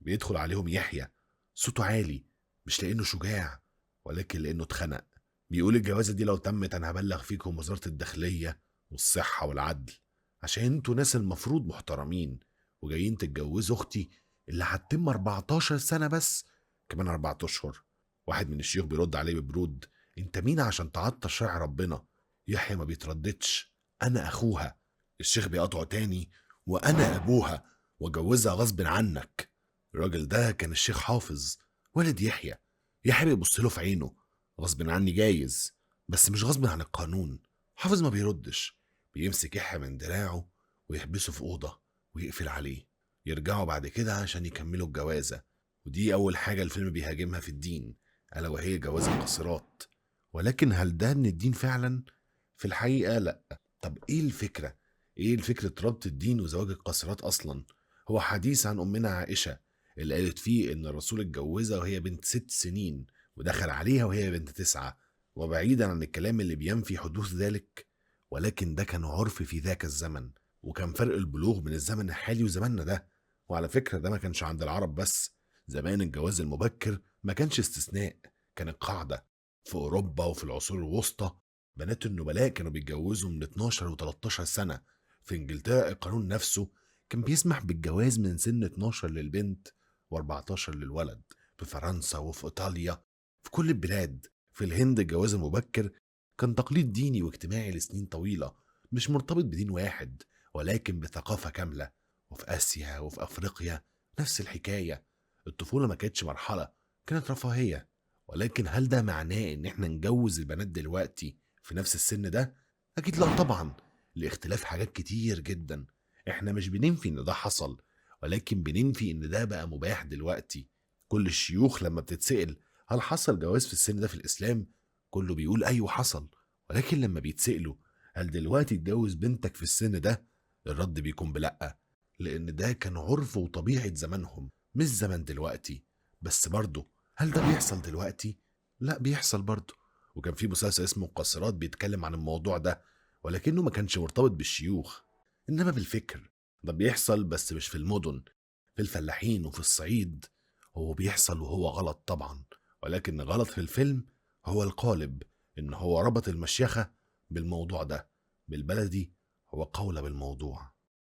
بيدخل عليهم يحيى، صوته عالي، مش لأنه شجاع ولكن لأنه اتخنق. بيقول الجوازة دي لو تمت أنا هبلغ فيكم وزارة الداخلية والصحة والعدل، عشان انتوا ناس المفروض محترمين وجايين تتجوزوا أختي اللي هتتم 14 سنة بس كمان 4 أشهر. واحد من الشيوخ بيرد عليه ببرود، انت مين عشان تعطل شرع ربنا؟ يحيى ما بيترددش، أنا أخوها. الشيخ بيقطعه تاني، وأنا أبوها وأجوزها غصب عنك. الراجل ده كان الشيخ حافظ والد يحيى. يحيى بيبص له في عينه، غصب عني جايز بس مش غصب عن القانون. حافظ ما بيردش، بيمسك يحيى من دراعه ويحبسه في أوضة ويقفل عليه. يرجعوا بعد كده عشان يكملوا الجوازة، ودي أول حاجة الفيلم بيهاجمها في الدين، ألا وهي جواز القاصرات. ولكن هل ده من الدين فعلا؟ في الحقيقة لا. طب إيه الفكرة؟ إيه الفكرة ربط الدين وزواج القاصرات أصلا؟ هو حديث عن أمنا عائشة اللي قالت فيه إن الرسول اتجوزها وهي بنت 6 سنين ودخل عليها وهي بنت 9، وبعيدا عن الكلام اللي بينفي حدوث ذلك، ولكن ده كان عرف في ذاك الزمن، وكان فرق البلوغ من الزمن الحالي وزماننا ده. وعلى فكرة ده ما كانش عند العرب بس، زمان الجواز المبكر ما كانش استثناء، كانت قاعدة. في أوروبا وفي العصور الوسطى بنات النبلاء كانوا بيتجوزوا من 12 و13 سنة. في إنجلترا القانون نفسه كان بيسمح بالجواز من سن 12 للبنت و14 للولد. في فرنسا وفي إيطاليا، في كل البلاد. في الهند الجواز المبكر كان تقليد ديني واجتماعي لسنين طويلة، مش مرتبط بدين واحد ولكن بثقافة كاملة. وفي آسيا وفي أفريقيا نفس الحكاية، الطفولة ما كانتش مرحلة، كانت رفاهية. ولكن هل ده معناه إن إحنا نجوز البنات دلوقتي في نفس السن ده؟ أكيد لا طبعا، لاختلاف حاجات كتير جدا. إحنا مش بننفي إن ده حصل، ولكن بننفي إن ده بقى مباح دلوقتي. كل الشيوخ لما بتتسأل هل حصل جواز في السن ده في الإسلام، كله بيقول أيوه حصل. ولكن لما بيتسألوا هل دلوقتي تجوز بنتك في السن ده، الرد بيكون بلأ، لأن ده كان عرف وطبيعة زمانهم مش زمن دلوقتي. بس برضه هل ده بيحصل دلوقتي؟ لا بيحصل برضه. وكان في مسلسل اسمه القاصرات بيتكلم عن الموضوع ده، ولكنه ما كانش مرتبط بالشيوخ إنما بالفكر. ده بيحصل بس مش في المدن، في الفلاحين وفي الصعيد هو بيحصل، وهو غلط طبعا. ولكن غلط في الفيلم هو القالب، إن هو ربط المشيخة بالموضوع ده. بالبلدي هو قولة بالموضوع.